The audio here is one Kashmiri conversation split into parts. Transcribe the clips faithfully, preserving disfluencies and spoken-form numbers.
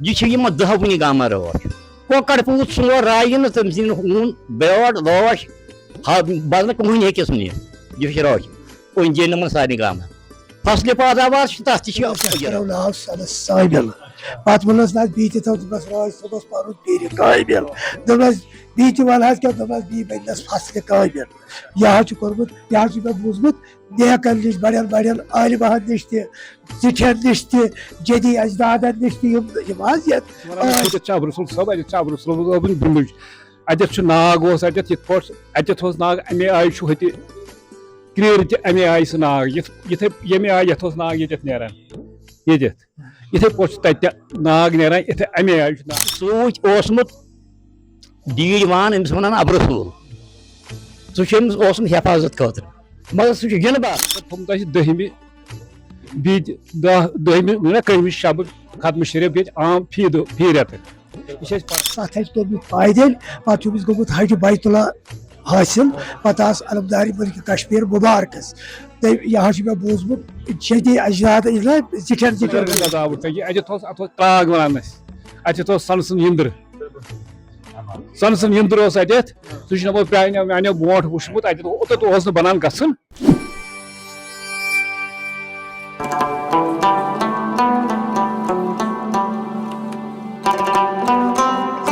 یہِ چھِ یِمن دَہ وُنہِ گامن رٲچھ۔ کۄکر پوٗت سون رایہِ نہٕ، تٔمۍ سٕنٛدِ ہوٗن بیٲر لٲش، ہا، بدلہٕ کٕہٕنۍ ہیٚکٮ۪س نہٕ نِتھ۔ یہِ چھِ رٲچھ۔ أنۍ جے نمن سارنٕے گامن۔ فصلہِ پٲداوار چھِ، تَتھ تہِ چھِ أسۍ کرو ناو سنس سامل۔ پتہٕ ووٚنُس نہ، بیٚیہِ تہِ تھٲو، دوٚپنس، راج صٲبس پنُن پیٖرِ کامل۔ دوٚپنس، بیٚیہِ تہِ وَن حظ کیٛاہ، دوٚپنس، بیٚیہِ بنہِ نس فصلہِ کامل۔ یہِ حظ چھُ کوٚرمُت، یہِ حظ چھُ مےٚ بوٗزمُت نیکن نِش، بڑٮ۪ن بڑٮ۪ن عالمن نِش تہِ، زِٹھٮ۪ن نِش تہِ، جدی اجدادن نِش تہِ، یِم، یِم حظ یتھ وَنان ٲسۍ۔ ییٚتٮ۪تھ چھُ عبدالرسول صٲب، اَتٮ۪تھ چھُ عبدالرسول صٲبُن بُمبٕج۔ اَتٮ۪تھ چھُ ناگ اوس، اَتٮ۪تھ یِتھ پٲٹھۍ، اَتٮ۪تھ اوس ناگ، اَمے آیہِ چھُ ہُتہِ کرٛیٖرِ تہِ اَمے آیہِ سُہ ناگ، یِتھ، یِتھے، ییٚمے آیہِ یَتھ اوس ناگ ییٚتٮ۪تھ نیران، ییٚتٮ۪تھ، یِتھے پٲٹھۍ چھُ تَتہِ تہِ ناگ نیران، یِتھے اَمے آیہِ چھُ ناگ۔ سۭتۍ اوسمُت دیٖج وان، أمِس وَنان عبدالرسول۔ سُہ چھُ أمِس اوسمُت حفاظت خٲطرٕ، مگر سُہ چھُ یِنہٕ بَس۔ تھوٚمُت اَسہِ دٔہمہِ، بیٚیہِ تہِ دَہ، دٔہمہِ، نہ، کٔہمہِ شبہٕ ختمہٕ شریف ییٚتہِ عام فی دۄہ، فی رٮ۪تہٕ۔ یہِ چھِ اَسہِ پَتہ۔ ستھ ہَتہِ توٚرمُت پایدٔلۍ، پتہٕ چھُ أمِس گوٚمُت حج بیت اللہ حٲصِل، پتہٕ آس علمداری ملکہِ کشمیر مبارکس۔ تہٕ یہِ حظ چھُ مےٚ بوٗزمُت جدی اجداد، یہِ چھُنہ زِٹھٮ۪ن زِٹھٮ۪ن۔ بُزرگن دَزاوُکھ تۄہہِ، یہِ اَتٮ۪تھ اوس، اَتھ اوس ترٛاگ وَنان أسۍ، اَتٮ۪تھ اوس سۄنہٕ سُنٛد یِنٛدٕر۔ سۄنہٕ سُنٛد یِنٛدٕر اوس اَتٮ۪تھ، سُہ چھُ نہٕ یِمو پرٛانیو میٛانیو برونٛٹھ وٕچھمُت، اَتٮ۪تھ اوٚتَتھ اوس نہٕ بَنان گژھُن۔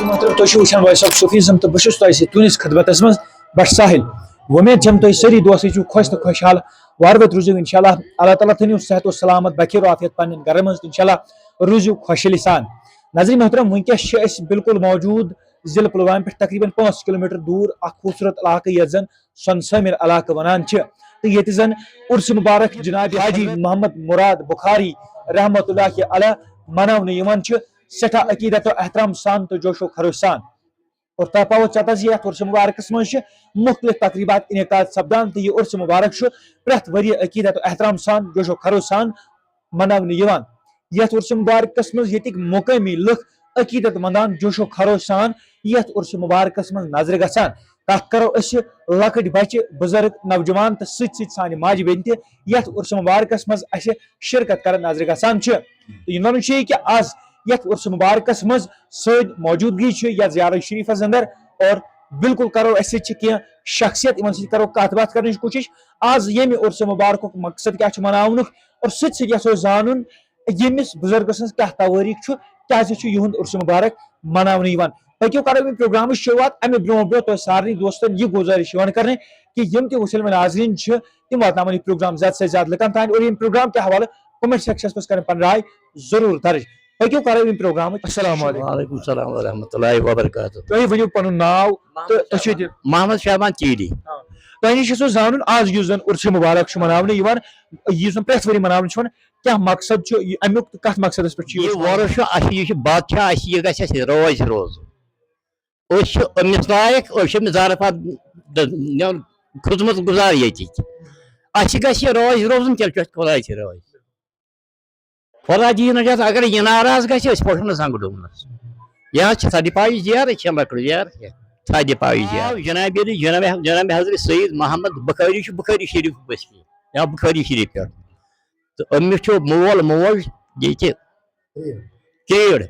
محترم، تُہۍ چھِو وٕچھان وائس آف صوفیزم تہٕ بہٕ چھُس تۄہہِ سۭتۍ تُہٕنٛدِس خدمتس منٛز بٹ ساحل۔ وۄمید چھم تُہۍ سٲری دوستٕے چھِو خۄش تہٕ خۄشحال۔ وارٕ وٲتۍ روٗزِو انشاءاللہ۔ اللہ تعالیٰ تھٲینو صحت و سلامت، بخیر و عافیت پننٮ۪ن گرن منٛز تہٕ انشاءاللہ روٗزِو خۄشحٲلی سان۔ نظرِ محترم، وٕنکیٚس چھِ أسۍ بالکل موجود ضلع پلوامہِ پٮ۪ٹھ تقریباً پانٛژھ کلوٗمیٹر دوٗر اکھ خوٗبصوٗرت علاقہٕ یتھ زن سۄنہٕ سٲمِل علاقہٕ ونان چھِ، تہٕ ییٚتہِ زن عرس مبارک جناب حاجی محمد مراد بخاری رحمتہ اللہ علیہ مناونہٕ یِوان چھُ سٮ۪ٹھاہ عقیدت و احترام سان تہٕ جوش و خروش سان۔ اور تۄہہِ پاوو ژٮ۪تس زِ یتھ عرس مبارکس منٛز چھِ مختلف تقریبات انعقاد سپدان، تہٕ یہِ عرس مبارک چھُ پرٛٮ۪تھ ؤریہِ عقیدت و احترام سان جوش و خروش سان مناونہٕ یِوان۔ یتھ عرس مبارکس منٛز ییٚتِکۍ مقٲمی لُکھ عقیدت مندان جوش و خروش سان یتھ عرس مبارکس منٛز نظرِ گژھان۔ کتھ کرو أسۍ، لۄکٕٹۍ بچہِ، بُزرگ، نوجوان تہٕ سۭتۍ سۭتۍ سانہِ ماجہِ بیٚنہِ تہِ یتھ عرس مبارکس منٛز اسہِ شرکت کران نظرِ گژھان چھِ۔ تہٕ یہِ ونُن چھُ یہِ کہِ از یتھ عرس مبارکس منٛز سٲنۍ موجودگی چھِ یتھ زیارت شریفس اندر، اور بالکل کرو اسہِ سۭتۍ چھِ کینٛہہ شخصیت، یِمن سۭتۍ کرو کتھ باتھ کرنٕچ کوٗشش۔ از ییٚمہِ عرس مبارکُک مقصد کیٛاہ چھُ مناونُک، اور سۭتۍ سۭتۍ یژھو زانُن ییٚمِس بُزرگہٕ سٕنٛز کیٛاہ توٲریٖخ چھُ، کیٛازِ چھُ یِہُنٛد عرس مبارک مناونہٕ یِوان۔ پٔکِو کرو یہِ پروگرامٕچ شروٗعات۔ اَمہِ برٛونٛہہ برٛونٛہہ تۄہہِ سارنٕے دوستن یہِ گُزٲرِش یِوان کرنہٕ کہِ یِم تہِ وٕچھن وٲلۍ ناظریٖن چھِ، تِم واتناون یہِ پروگرام زیادٕ سے زیادٕ لُکن تام، اور ییٚمہِ پروگرام کہِ حوالہٕ comment sectionس منٛز کرن پنٕنۍ راے ضروٗر درٕج۔ پٔکِو کرو ییٚمہِ پروگرامٕچ۔ السلام علیکم۔ وعلیکم السلام ورحمۃ اللہ وبرکاتہ۔ تُہۍ ؤنِو پنُن ناو تہٕ أسۍ چھِ ییٚتہِ۔ محمد شعبان چیٖڈی۔ آ۔ تۄہہِ نِش چھُ سُہ زانُن، آز یُس زن عرس مبارک چھُ مناونہٕ یِوان، یُس زن پرٛٮ۪تھ ؤری مناونہٕ چھُ یِوان، کیٛاہ مقصد چھُ یہِ امیُک تہٕ کتھ مقصدس پٮ۪ٹھ چھُ یہِ یہِ عرس؟ وۄرُس چھُ اَسہِ، یہِ چھُ بادشاہ، اَسہِ یہِ گژھِ اَسہِ رٲضۍ روزُن۔ أسۍ چھِ أمِس لایق، أسۍ چھِ أمِس ظرفات د-، خدمت گُزار ییٚتِکۍ۔ اَسہِ گژھِ یہِ رٲضۍ روزُن، تیٚلہِ چھُ اَسہِ خۄداے تہِ رٲضۍ۔ خۄدا دِیِن نجات، اگر یہِ ناراض گژھِ، أسۍ پوشو نہٕ زنٛگہٕ ڈوٗنس۔ یہِ حظ چھِ تھدِ پایہِ زیارٕ، چھِ لۄکٕٹ زیارٕ، تھدِ پایہِ زیارٕ۔ آو جنابِ، جناب، جناب حضرت سید محمد بخاری چھُ بخاری شریف بستی یا بخاری شریف پٮ۪ٹھ۔ تہٕ أمِس چھُ مول موج ییٚتہِ کیٖڑ۔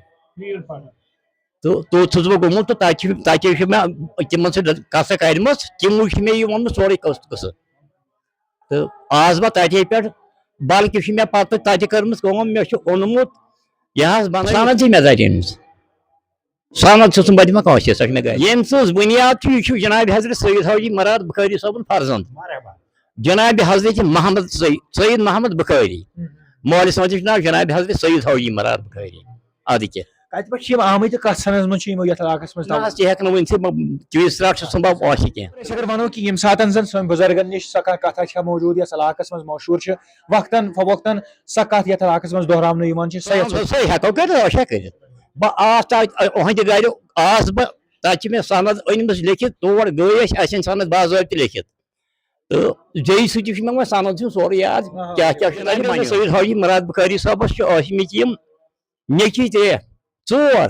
تہٕ توٚت چھُس بہٕ گوٚمُت تہٕ تَتہِ چھِ، تَتہِ چھِ مےٚ تِمن سۭتۍ کَتھٕ کَرِمَژ، تِمو چھِ مےٚ یہِ ووٚنمُت سورُے قٕصہٕ، قٕصہٕ۔ تہٕ آس بہٕ تَتے پٮ۪ٹھ، بلکہِ چھِ مےٚ پَتہٕ تَتہِ کٔرمٕژ کٲم، مےٚ چھُ اوٚنمُت، یہِ حظ بَنٲوِتھ۔ سَند چھِ مےٚ تَتہِ أنمٕژ۔ سند چھُس نہٕ بہٕ دِوان کٲنٛسہِ، سۄ چھِ مےٚ گرِ۔ ییٚمہِ سٕنٛز بُنیاد چھُ، یہِ چھُ جناب حضرت سید حاجی مراد بخاری صٲبُن فرزند۔ جناب حضرت محمد سید، سید محمد بخاری۔ مٲلِس ماجہِ چھُ ناو جناب حضرت سید حاجی مراد بخاری۔ اَدٕ کیٛاہ۔ کَتہِ پٮ۪ٹھ چھِ یِم آمٕتۍ تہٕ کَتھ سنس منٛز چھِ یِمو یَتھ علاقَس منٛز نہ تھاوان؟ حظ، تہِ ہٮ۪کہٕ نہٕ ؤنِتھ، بہٕ تیٖژ ترٛٹھ چھُس نہٕ بہٕ وٲنٛسہِ کینٛہہ۔ أسۍ اگر وَنو کہِ ییٚمہِ ساتَن زَن سٲنۍ بُزرگَن نِش سۄ کانٛہہ کَتھا چھےٚ موجوٗد یَتھ علاقَس منٛز مشہوٗر چھِ، وقتاً فوقتاً سۄ کَتھ یَتھ علاقَس منٛز دۄہراونہٕ یِوان چھِ، سۄ یَتھ سۄے ہٮ۪کو کٔرِتھ، أسۍ ہٮ۪کو کٔرِتھ۔ بہٕ آس تَتہِ، أہٕنٛدِ گرِ آس بہٕ، تَتہِ چھِ مےٚ سند أنۍ مٕژ لیکھِتھ، تور گٔے أسۍ، اَسہِ أنۍ سند باضٲبطہٕ لیکھِتھ۔ تہٕ جے سی تہِ چھُ مےٚ وۄنۍ سند چھُ سورُے یاد، آ۔ کیٛاہ کیٛاہ چھُ تَتہِ بَنیومُت۔ سید حاجی مراد بخاری صٲبَس چھِ ٲسمٕتۍ یِم نیٚچِوۍ ترٛےٚ، ژور۔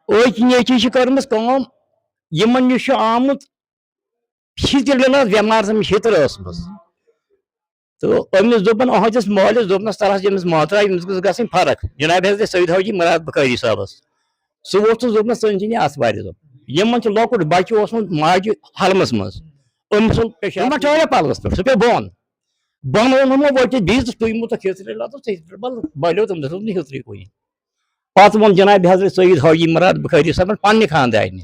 أکۍ نیٚچِوۍ چھِ کٔرمٕژ کٲم، یِمَن نِش چھُ آمُت فِطر علاج بٮ۪مار، تٔمِس فِطر ٲسمٕژ۔ تہٕ أمِس دوٚپُن، أہٕنٛدِس مٲلِس دوٚپنَس، "تَلہٕ حظ ییٚمِس مٲترا، ییٚمِس گٔژھ گژھٕنۍ فرق، جناب حضرت سید حاجی مراد بخاری صٲبَس۔" سُہ ووت سُہ دوٚپنَس، "ژٕ أنۍ زِ یہِ آتھوارِ دۄہ۔" یِمَن چھُ لۄکُٹ بَچہٕ اوسمُت ماجہِ حلمَس منٛز، أمۍ سُنٛد پیشاب، یِمَن ٹٲرۍ پَلوَس پٮ۪ٹھ، سُہ پیوٚو بۄن۔ بۄن اوٚن یِمو ؤٹِتھ بیٚیہِ تہٕ تُہۍ مُتَتھ ہیٚژرِ لَتَس، ہیٚژرِ بَل-، بَلیو تٔمۍ دَپُن، "نہٕ ہیٚژرِ کُنہِ۔" پَتہٕ ووٚن جناب حضرت سید حاجی مراد بخاری صٲبَن پنٛنہِ خاندارنہِ،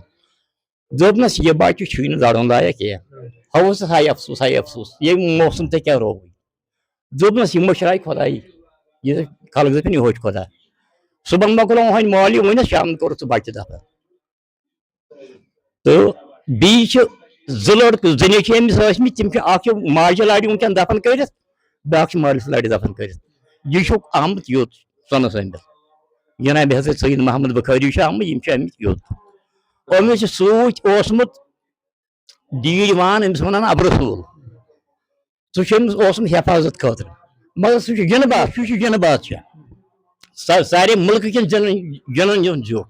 دوٚپنَس، "یہِ بَچہٕ چھُے نہٕ دَرُن لایق کینٛہہ۔" ہاوُس ہاے افسوٗس، ہاے افسوٗس، ییٚمۍ موسم تہِ کیٛاہ رووُے۔ دوٚپنَس، "یہِ مٔشراے خۄداے، یہِ خلق دَپن، یِہوٚے چھُ خۄدا۔" صُبحن مۄکلوو وۄنۍ مالی ؤنِتھ، شامَن کوٚرُکھ سُہ بَچہٕ دَفن۔ تہٕ بیٚیہِ چھِ زٕ لٔڑکہٕ، زٕ نیٚچوۍ أمِس ٲسۍ مٕتۍ، تِم چھِ، اَکھ چھُ ماجہِ لَرِ وٕنکٮ۪ن دَفن کٔرِتھ، بیٛاکھ چھُ مٲلِس لَرِ دَفن کٔرِتھ۔ یہِ چھُکھ آمُت یوٚت سۄنہٕ سٲمِل، جناب حضرت سید محمد بخاری چھُ آمُت، یِم چھِ آمٕتۍ یوٚت۔ أمِس چھُ سۭتۍ اوسمُت دیٖرۍ وان، أمِس وَنان ابو رسول۔ سُہ چھُ أمِس اوسمُت حفاظت خٲطرٕ۔ مگر سُہ چھُ جِنہٕ باد، سُہ چھُ جِنہٕ بادشاہ۔ سا-، سارے مُلکہٕ کٮ۪ن جِنَن، جِنَن ہُنٛد زیُٹھ۔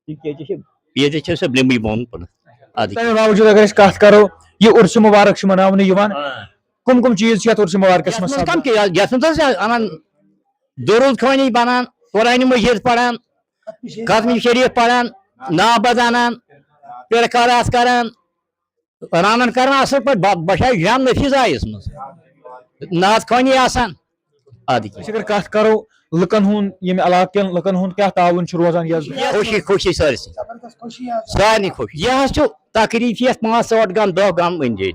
ییٚتہِ چھِ، ییٚتہِ چھِ سۄ بِلمٕے بۄن کُنَتھ۔ اَدٕ کیٛاہ۔ تَمہِ باوجوٗد اگر أسۍ کَتھ کَرو، یہِ عُرسہِ مُبارک چھُ مَناونہٕ یِوان۔ آ۔ کٕم کٕم چیٖز چھِ یَتھ عُرسہِ مُبارکَس یَتھ منٛز منٛز کَم سَپدان؟ کینٛہہ، یَتھ منٛز حظ اَنان دروٗد خٲنی بَنان، قرآنِ مجیٖد پَران، ختمِ شریٖف پَران، نعت اَنان، پِرٕ قرات کَران، رنان کران اصل پٲٹھۍ، بہ-، بہ چھُس جان نفیس آیس منٛز۔ نعت خوانی آسان۔ ادٕ کیٛاہ۔ أسۍ اگر کتھ کرو لُکن ہُنٛد، ییٚمہِ علاقہٕ کٮ۪ن لُکن ہُنٛد کیٛاہ تعاوُن چھُ روزان یتھ؟ خوشی، خوشی سٲرسٕے۔ سارنٕے خوشی۔ یہِ حظ چھُ تقریٖب چھِ یتھ پانٛژھ ٲٹھ گام، دہ گام أنٛدۍ أنٛدۍ۔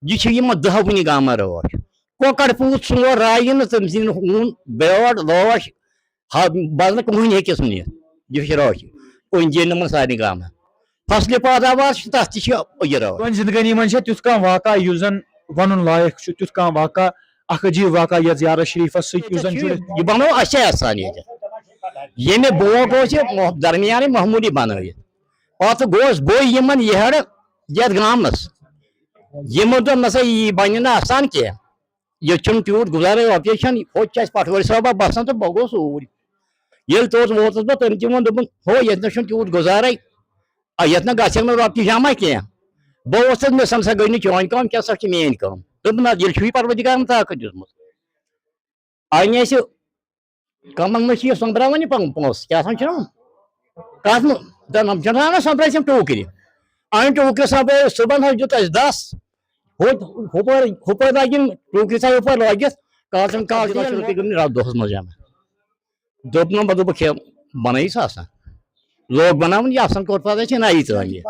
یہِ چھُ یِمن دہ وُنہِ گامن رٲچھ۔ کۄکر پوٗت ژور رایہِ نہٕ، تٔمۍ سٕنٛدۍ ہوٗن، بیٲر، لٲش، ہا، بوزنہٕ کٕہٕنۍ ہیٚکٮ۪س نہٕ نِتھ۔ یہِ چھِ رٲچھ۔ أنٛدۍ أنٛدۍ یِمَن سارنٕے گامَن۔ فصلِ پٲداوار چھِ، تَتھ تہِ چھِ یہِ رٲچھ۔ تُہٕنٛدِ زِندگٲنی منٛز چھا تیُتھ کانٛہہ واقعہ یُس زَن وَنُن لایق چھُ، تیُتھ کانٛہہ واقعہ، اَکھ عجیٖب واقعہ یَتھ زیارت شریٖفَس سۭتۍ یُس زَن جُڑِتھ؟ یہِ بَنوو اَسہِ آسان ییٚتہِ۔ ییٚمہِ برونٛٹھ اوس یہِ مح-، درمیانٕے معموٗلی بَنٲوِتھ۔ پَتہٕ گوس بہٕ یِمَن یِہَڑٕ یَتھ گامَس۔ یِمو دوٚپ، "نہ سا، یی بَنہِ نہٕ آسان کینٛہہ۔" ییٚتہِ چھُنہٕ تیوٗت گُزارَے، رۄپیہِ چھَنہٕ، ہوٚتہِ چھِ اَسہِ پٹھوٲرۍ صٲبہ بَسان تہٕ بہٕ گوس اوٗرۍ۔ ییٚلہِ توٚت ووتُس بہٕ، تٔمۍ تہِ ووٚن، دوٚپُن، "ہو، ییٚتہِ نہ چھُنہٕ تیوٗت گُزارَے، آ، ییٚتہِ نہ گژھن نہٕ رۄپیہِ جمع کینٛہہ۔" بہٕ ووٚتھُس، مےٚ سا گٔے نہٕ چٲنۍ کٲم کینٛہہ، سۄ چھِ میٛٲنۍ کٲم۔ دوٚپُن، "نہ، ییٚلہِ چھُے پروردگارَن طاقت دیُتمُت۔" اَنہِ اَسہِ کَمَن منٛز چھِ یہِ سۄمبراوان یہِ پَنُن پونٛسہٕ؟ کیٛاہ سا چھُنہ؟ کَتھ منٛز؟ دَپان، یِم چھِنہٕ تھاوان سۄمبرٲیِتھ یِم ٹوٗکرِ۔ اَنہِ ٹوٗکرِ سۄمبرٲیِتھ، صُبحن حظ دیُت اَسہِ دَس۔ ہُتہِ، ہُپٲرۍ، ہُپٲرۍ لاگہِ یِم ٹوٗکرِ ژھاے ہُپٲرۍ لٲگِتھ، کالچَن کالچَن لَچھ رۄپیہِ گٔمٕتۍ راتھ دۄہَس منٛز جمع۔ دوٚپ نہ، مےٚ دوٚپُکھ، "ہے، بَنٲیِو سا آسان۔" لوگ بَناوُن، یہِ آسان کوٚر پَتہٕ اَسہِ نَیہِ ترٛامہِ۔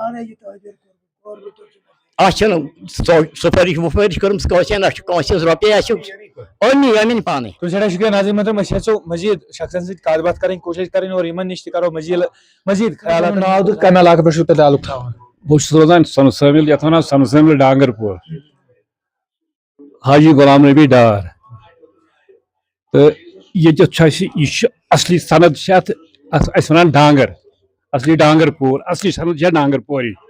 اَتھ چھَنہٕ سۄ-، سُفٲرِش وُفٲرِش کٔرمٕژ کٲنٛسہِ، نہ چھُ کٲنٛسہِ ہٕنٛز رۄپیہِ، اَسہِ چھُ أمی، أمِن پانَے۔ تُہۍ سٮ۪ٹھاہ شُکریہ ناظریٖن محترم، أسۍ یَژھو مٔزیٖد شخصن سۭتۍ کَتھ باتھ کَرٕنۍ، کوٗشِش کَرٕنۍ اور یِمَن نِش تہِ کَرو مٔزیٖد، مٔزیٖد خیالات۔ ناو تہٕ کَمہِ علاقہٕ پٮ۪ٹھ چھُو تُہۍ تعلق تھاوان؟ بہٕ چھُس روزان سۄنہٕ سٲمِل، یَتھ وَنان سۄنہٕ سٲمِل ڈانٛگر پوٗر۔ حاجی غلام نبی ڈار۔ تہٕ ییٚتٮ۪تھ چھُ اَسہِ، یہِ چھُ اَصلی سند چھِ اَتھ، اَتھ اَسہِ وَنان ڈانٛگر، اَصلی ڈانٛگر پوٗر، اَصلی سند چھےٚ ڈانٛگر پورٕے۔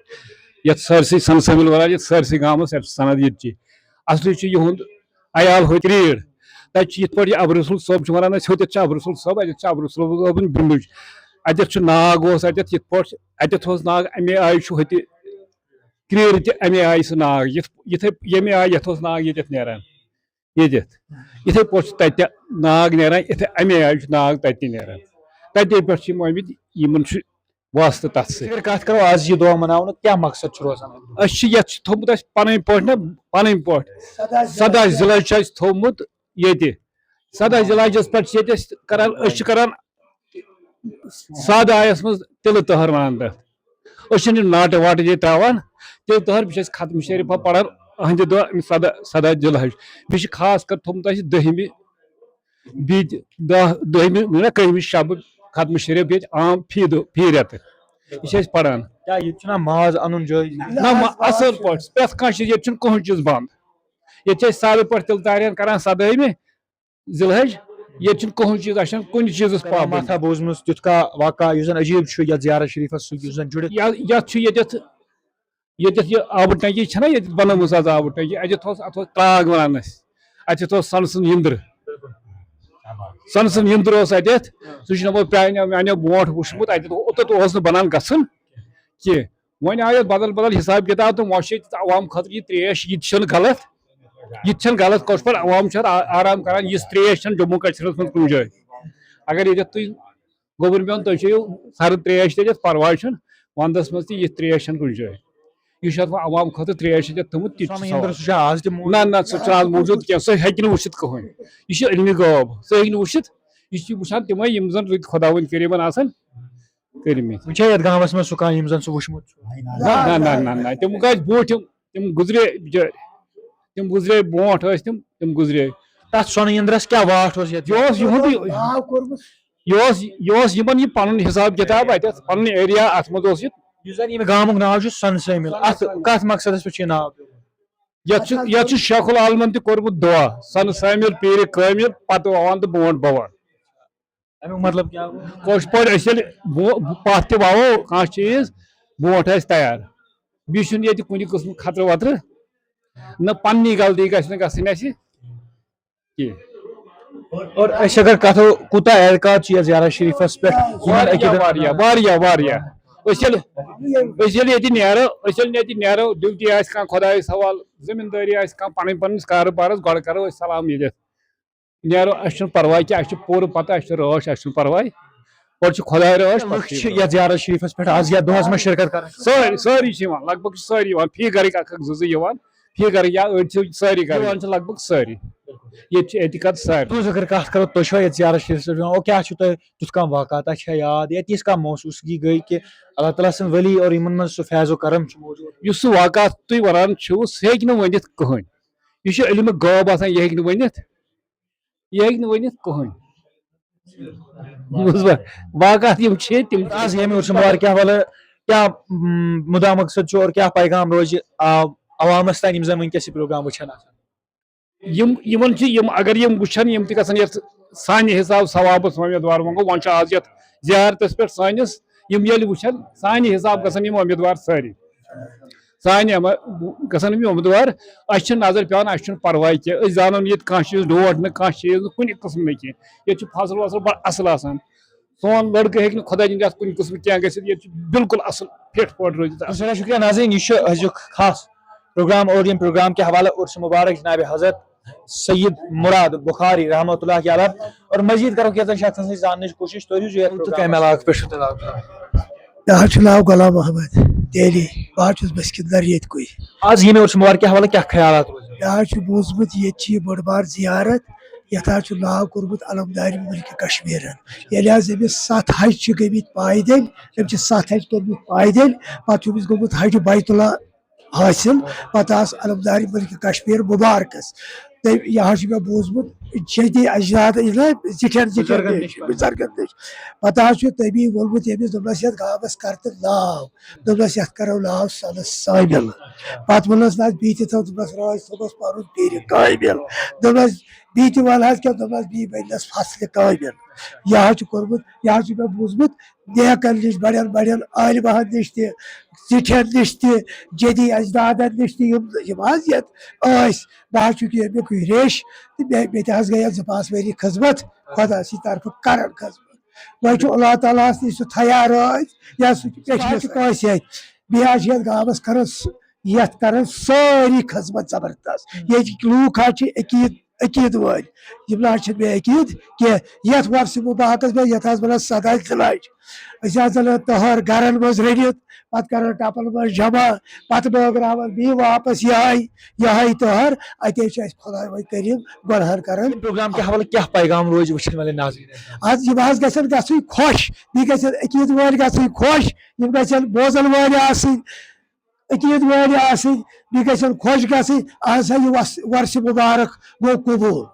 یَتھ سٲرسٕے سند سٲمِل وَنان، یَتھ سٲرسٕے گامَس، یَتھ چھُ سند ییٚتہِ چھِ۔ اَصلی چھُ یِہُنٛد عیال ہوٚتہِ کرٛیٖڈ۔ تَتہِ چھُ یِتھ پٲٹھۍ یہِ ابو رسول صٲب چھُ وَنان اَسہِ، ہوٚتٮ۪تھ چھُ ابو رسول صٲب، اَتٮ۪تھ چھُ ابو رسول صٲبُن بِنٛڈُج۔ اَتٮ۪تھ چھُ ناگ اوس، اَتٮ۪تھ یِتھ پٲٹھۍ، اَتٮ۪تھ اوس ناگ، اَمے آیہِ چھُ ہوٚتہِ کرٛیٖڈ تہِ اَمے آیہِ سُہ ناگ، یِتھ، یِتھَے، ییٚمہِ آیہِ یَتھ اوس ناگ ییٚتٮ۪تھ نیران۔ ییٚتٮ۪تھ۔ یِتھَے پٲٹھۍ چھُ تَتہِ تہِ ناگ نیران، یِتھَے اَمے آیہِ چھُ ناگ تَتہِ تہِ نیران۔ تَتے پٮ۪ٹھ چھِ یِم آمٕتۍ، یِمَن چھُ واسطہٕ تَتھ سۭتۍ۔ اگر کَتھ کَرو، آز یہِ دۄہ مَناونُک کیٛاہ مقصد چھُ روزان؟ أسۍ چھِ یَتھ چھِ تھوٚمُت اَسہِ پَنٕنۍ پٲٹھۍ نہ، پَنٕنۍ پٲٹھۍ۔ سَداہ ذی الحج چھُ اَسہِ تھوٚمُت ییٚتہِ۔ سَداہ ذی الحجَس پٮ۪ٹھ چھِ ییٚتہِ أسۍ کَران، أسۍ چھِ کَران سادٕ آیَس منٛز تِلہٕ تٔہَر وَنان تَتھ۔ أسۍ چھِنہٕ یِم ناٹہٕ واٹہٕ ییٚتہِ ترٛاوان۔ تِلہٕ تٔہَر، بیٚیہِ چھِ أسۍ ختم شریٖفہ پَران أہٕنٛدِ دۄہ، أمِس سَداہ، سَداہ ذی الحج۔ بیٚیہِ چھِ خاص کر تھوٚمُت اَسہِ دٔہمہِ، بیٚیہِ تہِ دَہ، دٔہمہِ، نہ، کٔہمہِ شَبہٕ ختم شریٖف ییٚتہِ عام فی دۄہ، فی رٮ۪تہٕ۔ یہِ چھِ أسۍ پَران۔ کیٛاہ ییٚتہِ چھُنہ ماز اَنُن جٲیِز؟ نہ، ما-، اَصٕل پٲٹھۍ، پرٛٮ۪تھ کانٛہہ چیٖز، ییٚتہِ چھُنہٕ کٕہٕنۍ چیٖز بنٛد۔ ییٚتہِ چھِ أسۍ سادٕ پٲٹھۍ تِلہٕ تارٮ۪ن کَران سَدٲہمہِ، ذی الحج، ییٚتہِ چھُنہٕ کٕہٕنۍ چیٖز، اَسہِ چھَنہٕ کُنہِ چیٖزَس پابنٛد۔ مَتھا بوٗزمٕژ تیُتھ کانٛہہ واقعہ یُس زَن عجیٖب چھُ یَتھ زیارت شریٖفَس سۭتۍ یُس زَن جُڑِتھ؟ یا-، یَتھ چھُ ییٚتٮ۪تھ، ییٚتٮ۪تھ یہِ آبہٕ ٹنٛکی چھَنہ ییٚتٮ۪تھ بَنٲومٕژ آز آبہٕ ٹنٛکی، اَتٮ۪تھ اوس، اَتھ اوس ترٛاگ وَنان أسۍ، اَتٮ۪تھ اوس سۄنہٕ سٕنٛز یِنٛدٕر، سۄنہٕ سٕنٛز یِنٛدٕر اوس اَتٮ۪تھ، سُہ چھُ دَپان پرٛانیو میٛانیو برونٛٹھ وٕچھمُت، اَتٮ۪تھ اوٚتَتھ اوس نہٕ بَنان گژھُن کینٛہہ۔ وۄنۍ آو یَتھ بدل بدل حساب کِتاب تہٕ وۄنۍ چھُ ییٚتہِ عوام خٲطرٕ یہِ ترٛیش، یہِ تہِ چھُنہٕ غلط۔ یہِ تہِ چھَنہٕ غلط، کۄس پٲٹھۍ عوام چھِ اَتھ آ-، آرام کران، یِژھ ترٛیش چھَنہٕ جموں کشمیٖرَس منٛز کُنہِ جایہِ۔ اگر ییٚتٮ۪تھ تُہۍ گوٚبُر پیوٚن، تُہۍ چیٚیِو سرٕد ترٛیش تہِ ییٚتٮ۪تھ، پرواے چھُنہٕ، وَندَس منٛز تہِ یِژھ ترٛیش چھَنہٕ کُنہِ جایہِ۔ یہِ چھُ اَتھ عوام خٲطرٕ ترٛیش ہیٚتھ تھٲومٕژ، تیُتھ چھُ سۄنہٕ سوال۔ یِنٛدرٕ سُہ چھا آز تہِ موٗجوٗد؟ نہ، نہ، سُہ چھُنہٕ آز موٗجوٗد کینٛہہ، سُہ ہیٚکہِ نہٕ وٕچھِتھ کٕہٕنۍ۔ یہِ چھُ علمِ غٲب، سُہ ہیٚکہِ نہٕ وٕچھِتھ۔ یہِ چھِ وٕچھان تِمَے، یِم زَن رٕتۍ خۄداوٕنۍ کٔرِمَن آسَن کٔرمٕتۍ۔ وٕچھے یَتھ گامَس منٛز سُہ کانٛہہ یِم زَن سُہ وٕچھمُت چھُ؟ نہ، نہ، نہ، نہ، تِم کَتہِ برٛونٛٹھِم، تِم گُزرے بِچٲرۍ، تِم گُزرے برٛونٛٹھ ٲسۍ تِم، تِم گُزرے۔ تَتھ سۄنہٕ یِنٛدرَس کیٛاہ واٹھ اوس یَتھ؟ یہِ اوس یِہُنٛدُے، ناو کوٚرمُت۔ یہِ اوس، یہِ اوس یِمَن یہِ پَنُن حِساب کِتاب اَتٮ۪تھ، پَنُن ایریا اَتھ منٛز اوس یہِ۔ یُس زَن ییٚمہِ گامُک ناو چھُ سۄنہٕ سٲمِل، اَتھ کَتھ مقصدَس پٮ۪ٹھ چھُ یہِ ناو پیوٚمُت؟ یَتھ چھُ، یَتھ چھُ شیخ العالمَن تہِ کوٚرمُت دُعا، سۄنہٕ سٲمِل پیٖرِ کٲمِل، پَتہٕ وَوان تہٕ برونٛٹھ بَوان۔ اَمیُک مطلب کیٛاہ گوٚو؟ کٲشِر پٲٹھۍ أسۍ ییٚلہِ بو-، پَتھ تہِ وَوو کانٛہہ چیٖز، برونٛٹھ آسہِ تیار۔ بیٚیہِ چھُنہٕ ییٚتہِ کُنہِ قٕسمُک خطرٕ وطرٕ، نہ پننی غلطی گژھِ نہٕ گژھٕنۍ اَسہِ کینٛہہ۔ اور، اور أسۍ اگر کتھ کرو، کوٗتاہ اعتقاد چھُ یتھ زیارت شریفس پٮ۪ٹھ؟ یِمن واریاہ، عقیدن واریاہ، واریاہ، واریاہ۔ أسۍ ییٚلہِ، أسۍ ییٚلہِ ییٚتہِ نیرو، أسۍ ییٚلہِ ییٚتہِ نیرو، ڈیوٹی آسہِ کانٛہہ خۄدایس حوالہٕ، زٔمیٖندٲری آسہِ کانٛہہ، پنٕنۍ پنٕنِس کارٕبارس، گۄڈٕ کرو أسۍ سلام ییٚتٮ۪تھ۔ نیرو، اَسہِ چھُنہٕ پرواے کینٛہہ، اَسہِ چھُ پوٗرٕ پتہ، اَسہِ چھُ رٲچھ، اَسہِ چھُنہٕ پرواے۔ گۄڈٕ چھُ خۄداے رٲچھ، پتہٕ لُکھ چھِ چھِ یِوان۔ یَتھ زیارت شریٖفس پٮ۪ٹھ آز یا دۄہس منٛز شرکت کران؟ سٲری، سٲری چھِ یِوان، لگ بگ چھِ سٲری یِوان، فی گرٕکۍ اکھ اکھ زٕ زٕ یِوان، فی گرٕکۍ یا أڑۍ چھِ سٲری گرٕکۍ، یِوان چھِ لگ بگ سٲری۔ ییٚتہِ چھِ اعتقاد سارنٕے۔ تُہٕنٛز اگر کتھ کرو، تُہۍ چھِوا یَتھ زیارت شریٖفس پٮ۪ٹھ یِوان؟ او، کیٛاہ چھُ تۄہہِ تیُتھ کانٛہہ واقعہ تۄہہِ چھا یاد، یا تِژھ کانٛہہ محسوٗسگی گٔے کہِ اللہ تعالیٰ سٕنٛدۍ ؤلی اور یِمن منٛز سُہ فیض و کرم چھُ موجود؟ یُس سُہ واقعہ تُہۍ وَنان چھِو، سُہ ہیٚکہِ نہٕ ؤنِتھ کٕہٕنۍ۔ یہِ چھُ علمِ غٲب آسان، یہِ ہیٚکہِ نہٕ ؤنِتھ، یہِ ہیٚکہِ نہٕ ؤنِتھ کٕہٕنۍ۔ بوٗزوا؟ واقعات یِم چھِ تِم۔ آز ییٚمہِ عرسہِ مبارکہِ حوالہٕ کیٛاہ، م، مُدا مقصد چھُ اور کیٛاہ پیغام روزِ، آ، عوامس تام یِم زن وٕنکیٚس یہِ پروگرام وٕچھن آسن؟ یِم، یِمن چھِ یِم، اگر یِم وٕچھن، یِم تہِ گژھن یتھ سانہِ حساب ثوابس امیدوار۔ وۄنۍ گوٚو، وۄنۍ چھُ آز یتھ زیارتس پٮ۪ٹھ سٲنِس، یِم ییٚلہِ وٕچھن، سانہِ حساب گژھن یِم امیدوار سٲری۔ سانہِ اما-، گژھن یِم امیدوار۔ اَسہِ چھِ نظر پٮ۪وان، اَسہِ چھُنہٕ پرواے کینٛہہ، أسۍ زانو نہٕ ییٚتہِ کانٛہہ چیٖز ڈوٹھ نہٕ، کانٛہہ چیٖز نہٕ، کُنہِ قٕسمہٕ نہٕ کینٛہہ۔ ییٚتہِ چھُ فصل وصل بڑٕ اصل آسان۔ سون لڑکہٕ ہیٚکہِ نہٕ خۄداے دِنۍ یتھ کُنہِ قٕسمہٕ کینٛہہ گٔژھِتھ، ییٚتہِ چھُ بالکل اصل فٹ پٲٹھۍ روزِتھ۔ سٮ۪ٹھاہ شُکریہ ناظریٖن، یہِ چھُ أزیُک خاص پروگرام اور ییٚمہِ پروگرام کہِ حوالہٕ عرس مبارک جناب حضرت سید مراد بخاری رحمۃ اللہ علیہ اور مزید کرو کینٛژن شخصن سۭتۍ زاننٕچ کوٗشش۔ تُہۍ روٗزِو یتھ تہٕ کمہِ علاقہٕ پٮ۪ٹھ چھِو تُہۍ؟ مےٚ حظ چھُ ناو غلام محمد تیلی، بہٕ حظ چھُس بسکندر ییٚتہِ کُے۔ آز ییٚمہِ عرس مبارک کہِ حوالہٕ کیٛاہ خیالات روزن؟ مےٚ حظ چھُ بوٗزمُت ییٚتہِ چھِ یہِ بٔڑ بار زیارت، یتھ حظ چھُ ناو کوٚرمُت علمدارِ ملکہِ کشمیرن۔ ییٚلہِ حظ أمِس ستھ حج چھِ گٔمٕتۍ پایدٔلۍ، أمۍ چھِ ستھ حج کٔرمٕتۍ پایدٔلۍ، پتہٕ چھُ أمِس گوٚمُت حج بیت اللہ حٲصِل۔ پتہٕ آس علمدارِ ملکہِ کشمیر مبارکس۔ تٔمۍ، یہِ حظ چھُ مےٚ بوٗزمُت جدی اجداد، یہِ نہ زِٹھٮ۪ن زِٹھٮ۪ن بُزرگن نِش، نِش۔ بُزرگن نِش۔ پتہٕ حظ چھُ تٔمی ووٚنمُت ییٚمِس، دوٚپنس، یتھ گامس کر تہٕ ناو، دوٚپنس، یتھ کرو ناو سۄنہٕ سٲمِل۔ پتہٕ ووٚننس، نہ حظ، بیٚیہِ تہِ تھاو، دوٚپنس، رٲچھ تھوٚومس پنُن پیٖرِ کٲمِل۔ دوٚپنس، بیٚیہِ تہِ ول حظ کینٛہہ، دوٚپنس، بیٚیہِ بنہِ نس فصلِ کٲمِل۔ یہِ حظ چھُ کوٚرمُت، یہِ حظ چھُ مےٚ بوٗزمُت نیکن نِش، بڑٮ۪ن بڑٮ۪ن عٲلمہن نِش تہِ، زِٹھٮ۪ن نِش تہِ، جدی اجدادن نِش تہِ، یِم، یِم حظ یتھ ٲسۍ۔ بہٕ حظ چھُس ییٚمیُک ریش، تہٕ مےٚ، مےٚ تہِ حظ گٔے اتھ زٕ پانٛژھ ؤری خدمت، خۄدا سٕنٛدِ طرفہٕ کران خدمت۔ وۄنۍ چھُ اللہ تعالیٰ ہس نِش سُہ تھیار رٲضۍ، یا سُہ چھُ سُہ حظ چھُ پٮ۪ٹھمِس کٲنٛسہِ اتھِ۔ بیٚیہِ حظ چھِ یتھ گامس کران س-، یتھ کران سٲری خدمت زبردست۔ ییٚتِکۍ لوٗکھ حظ چھِ عقیٖد عقیٖد وٲلۍ، یِم نہ حظ چھِنہٕ مےٚ عقیٖد کینٛہہ۔ یَتھ وۄرثہِ مُبارکَس منٛز، یَتھ حظ وَنان سَداے ذِلحج، أسۍ حظ اَنان تٔہَر گَرَن منٛز رٔنِتھ، پَتہٕ کَران ٹَپَن منٛز جمع، پَتہٕ بٲگراوان بیٚیہِ واپَس یِہوٚے، یِہوٚے تٔہَر۔ اَتے چھِ اَسہِ خۄداے وۄنۍ کٔرِم گۄنہَن کَران۔ ییٚمہِ پروگرام کہِ حوالہٕ کیٛاہ پیغام روزِ وٕچھَن والٮ۪ن ناظریٖنَن؟ اَز یِم حظ گژھن گژھٕنۍ خۄش، بیٚیہِ گژھن عقیٖد وٲلۍ گژھٕنۍ خۄش، یِم گژھن بوزَن وٲلۍ آسٕنۍ۔ عقیٖد وٲلۍ آسٕنۍ، بیٚیہِ گژھن خۄش گژھٕنۍ، اہن سا یہِ وس-، ورثہِ مُبارک گوٚو قبوٗل۔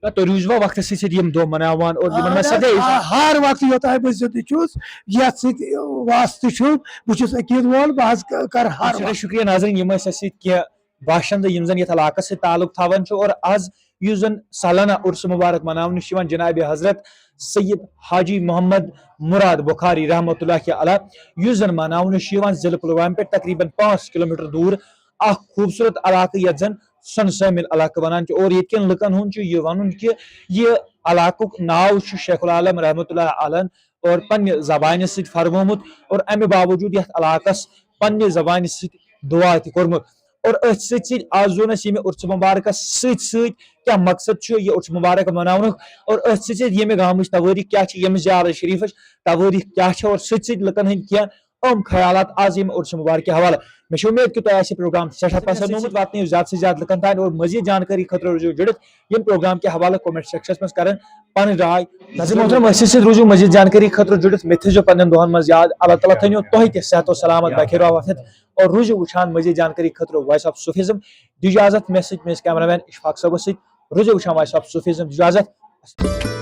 نہ، تُہۍ روٗزوا وقتس سۭتۍ سۭتۍ یِم دۄہ مناوان اور یِمن منٛز اہن حظ، سدے؟ آ، ہر وقتہٕ یوٚتام بہٕ زِندٕ چھُس، یتھ سۭتۍ واسطہٕ چھُم، بہٕ چھُس عقیٖد وول، بہٕ حظ ک-، کرٕ ہر سٮ۪ٹھاہ وقتہٕ۔ شُکریہ ناظریٖن، یِم ٲسۍ اَسہِ سۭتۍ کینٛہہ باشندٕ یِم زن یتھ علاقس سۭتۍ تعلق تھاوان چھِ اور از یُس زن سالانہ عرس مبارک مناونہٕ چھُ یِوان جناب حضرت سید حاجی محمد مراد بخاری رحمۃ اللہ علیہ، یُس زن مناونہٕ چھُ یِوان ضلع پلوامہ پٮ۪ٹھ تقریباً پانٛژھ کلومیٹر دوٗر اکھ خوٗبصوٗرت علاقہٕ یتھ زن سۄنہٕ سٲمِل علاقہٕ ونان چھِ۔ اور ییٚتہِ کٮ۪ن لُکن ہُنٛد چھُ یہِ ونُن کہِ یہِ علاقُک ناو چھُ شیخ العالم رحمۃ اللہ علیہ اور پننہِ زبانہِ سۭتۍ فرمومُت اور امہِ باوجوٗد یتھ علاقس پننہِ زبانہِ سۭتۍ دُعا تہِ کوٚرمُت۔ اور أتھۍ سۭتۍ سۭتۍ آز زون أسۍ ییٚمہِ عرس مبارکس سۭتۍ سۭتۍ کیٛاہ مقصد چھُ یہِ عرس مبارک مناونُک، اور أتھۍ سۭتۍ سۭتۍ ییٚمہِ گامٕچ توٲریٖخ کیٛاہ چھِ، ییٚمہِ زیارت شریفٕچ توٲریٖخ کیٛاہ چھِ، اور سۭتۍ سۭتۍ لُکن ہٕنٛدۍ کینٛہہ اہم خیالات آز ییٚمہِ عرس مبارک کہِ حوالہٕ۔ مےٚ چھِ اُمید کہِ تۄہہِ آسہِ یہِ پروگرام سٮ۪ٹھاہ پسند آمُت، واتنٲیِو زیادٕ سے زیادٕ لُکن تام، اور مزید جانکٲری خٲطرٕ روٗزِو جُڑِتھ ییٚمہِ پروگرام کہِ حوالہٕ comment sectionس منٛز کرن پنٕنۍ راے۔ ناظرین محترم، أسۍ سۭتۍ روٗزِو مزید جانکٲری خٲطرٕ جُڑِتھ، مےٚ تھٲیزیو پننٮ۪ن دُعن منز یاد۔ اللہ تعالیٰ تھٲینو تۄہہِ تہِ صحت و سلامت، بخیر و عافیت، اور روٗزِو وٕچھان مزید جانکٲری خٲطرٕ وائس آف صوفیزم۔ دِیِو اجازت مےٚ سۭتۍ، میٲنِس cameraman اشفاق صٲبس سۭتۍ۔ روٗزِو وٕچھان وائس آف صوفیزم۔ دِیِو اجازت۔